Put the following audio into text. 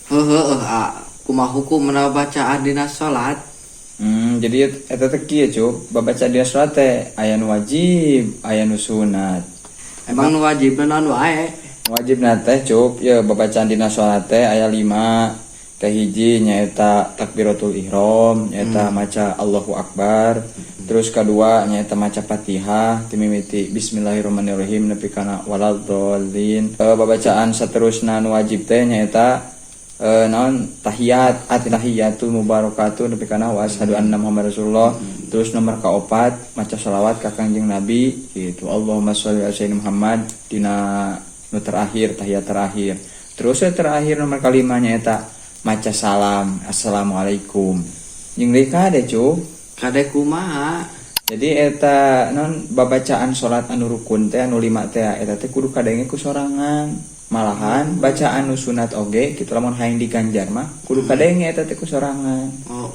Heuheuh, ah, kumaha hukumna bacaan dina salat? Jadi eta teh kieu, Cup, babacaan dina salat teh aya nu wajib, aya nu sunat. Emang nu wajib naon wae? Wajib teh, Cup, ya babacaan dina salat teh aya lima. Kahiji nyaeta takbiratul ihram, nyaeta maca Allahu Akbar. Terus kedua nyaeta maca Fatihah ti mimiti bismillahirrahmanirrahim nepi kana waladhdallin. Babacaan saterusna nu wajib teh nyaeta naon, tahiyat, at-tahiyatul mubarakatuh nepi kana wa asyhadu anna Muhammad Rasulullah. Terus nomor kaopat maca sholawat ka Kangjeng Nabi gitu, Allahumma sholli ala sayyidina Muhammad, dina nu terakhir, tahiyat terakhir. Terus yang terakhir nomor kalima nyaeta maca salam, assalamualaikum. Jeung deui kade, Cup. Kade kumaha? Jadi eta non babacaan salat anu rukun teh, anu lima teh, eta teh kudu kadenge ku sorangan. Malahan bacaan nu sunat oge kitu, lamun hayang diganjar mah kudu kadenge eta teh ku sorangan. Oh.